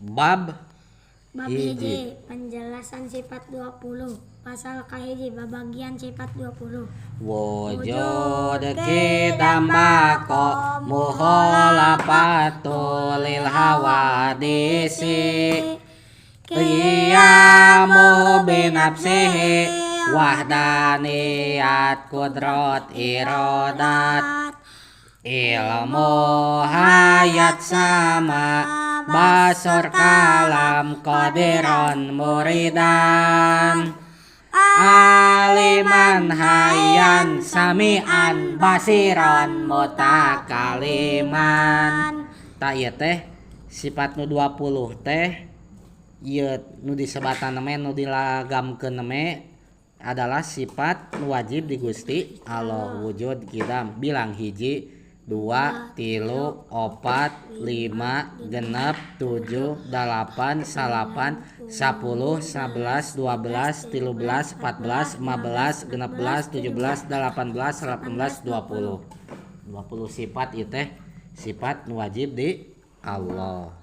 Bab Bab hiji. Hiji, penjelasan sifat 20, pasal kahiji, babagian sifat 20. Wujud qidam baqa mukhalafatu lil hawadisi qiyamu binafsihi wahdaniyat kudrat iradat ilmu hayat sama basor kalam qadiran muridan aliman hayyan samian basiran mutakaliman. Tah, ieu teh sifat nu 20 teh. Ieu nu disebatan neme, nu dilagamkeun neme adalah sifat nu wajib di Gusti Allah. Wujud qidam, bilang hiji, dua, tilu, opat, lima, 6, tujuh, dalapan, salapan, 10, 11, 12, 13, 14, 15, 16, 17, 18, 18, 20. 20 sifat ieu teh sifat nu wajib di Allah.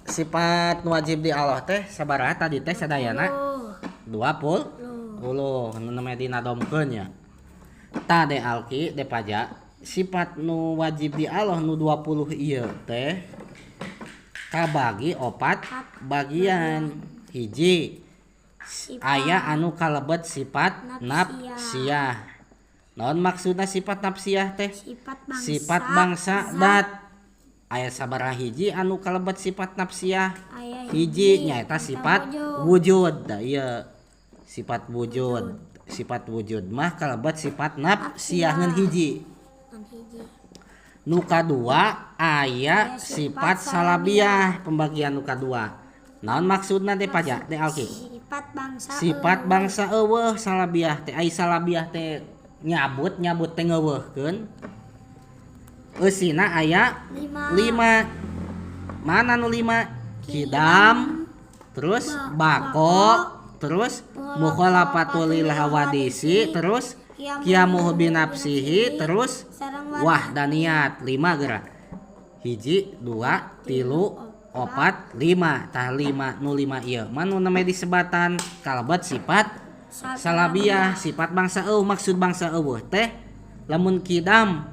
Sifat nu wajib di Allah teh sabaraha tadi teh sadayana? 20 puluh nu namanya dinadomkeun nya. Tah, De Alki, De Paja, sifat nu wajib di Allah nu 20 ieu teh kabagi opat bagian. Hiji, aya anu kalebet sifat nafsiyah. Naon maksudna sifat nafsiyah teh? Sifat bangsa. Sifat bangsa dat. Aya sabaraha hiji anu kalebet sifat nafsiyah? Aya. Hiji, nyaeta sifat wujud. Da ieu sifat wujud, sifat wujud mah kalebet sifat nafsiyah ngan hiji. Ngan hiji. Nu kadua, aya sifat salabiah. Pembagian nu kadua naon maksudna, De Paja, De Alki? Sifat bangsa. Sifat bangsa euweuh salabiah teh. Ai salabiah teh nyabut, nyabut teh ngeuweuhkeun. Eusina aya lima. Lima. Mana nu lima? Qidam, terus baqa, terus mukhalafatul lil hawadisi, terus qiyamuhu binafsihi, terus wahdaniyat. Lima gerak. Hiji, dua, tilu, opat, lima. Tah, lima. Nu lima ieu mah nu namanya disebatan kalebet sifat salabiah, sifat bangsa euweuh. Maksud bangsa euweuh teh lamun qidam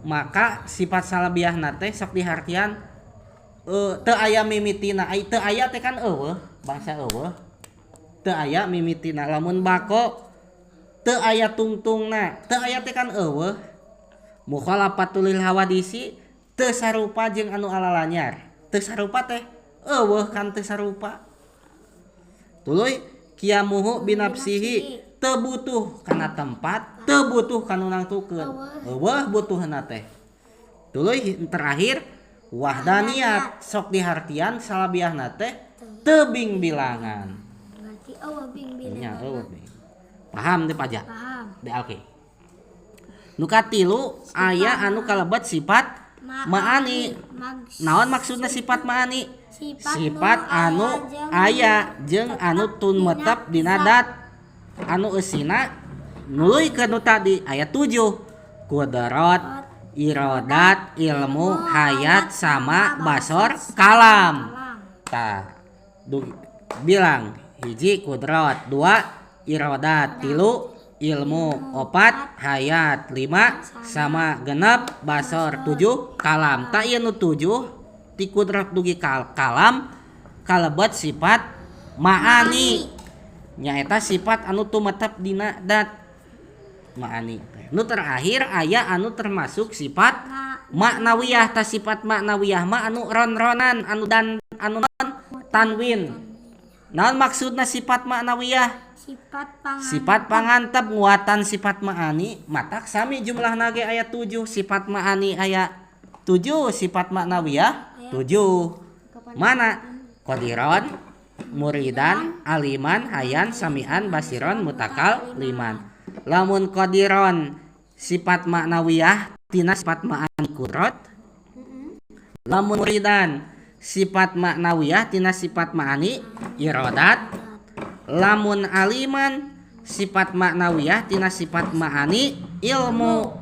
maka sifat salabiah teh sok dihartian teu aya mimitina. Ai teu aya teh kan euweuh, bangsa euweuh, teu aya mimitina. Lamun baqa, teu aya tungtungna, teu aya teh kan euweuh. Mukhalafatul lil hawadisi, teu sarupa jeung anu alalanyar, teu sarupa teh euweuh kan, teu sarupa. Tuluy qiyamuhu binafsihi, teu butuh kana tempat, teu butuh kana nangtukeun, euweuh butuhna teh. Tuluy terakhir wahdaniyat, sok dihartian salabiahna teh tebing bilangan. Berarti euweuh bing Nya. bilangan. Euweuh bing. Paham, De Paja? Paham. De Alki? Nu katilu, aya anu kalebet sifat maani. Naon maksudna sifat maani? Sifat, sifat anu aya jeung anu tumetep dina dat, anu eusina nuluy ke nu tadi aya 7: kudrat, irodat, ilmu, hayat, sama, basor, kalam. Tah, bilang hiji kudrat, dua irodat, tilu ilmu, opat hayat, lima sama, 6 basor, 7 kalam. Tah, ieu nu 7 ti kudrat dugi kalam kalebet sifat maani, nyaeta sifat anu tumetep dina dat, maani. Nu terakhir, aya anu termasuk sifat maknawiyah. Tah, sifat maknawiyah mah anu ron-ronan, anu dan anu non tanwin. Naon maksudna sifat maknawiyah? Sifat pangan. Sifat pangantep, nguatan sifat maani. Matak sami jumlahna ge aya 7. Sifat maani aya 7, sifat maknawiyah 7. Mana? Qadiron, muridan, aliman, hayan, samian, basiron, mutakal liman. Lamun qadiron sifat maknawiyah tina sifat maani kudrat. Lamun muridan sifat maknawiyah tina sifat maani irodat. Lamun aliman sifat maknawiyah tina sifat maani ilmu.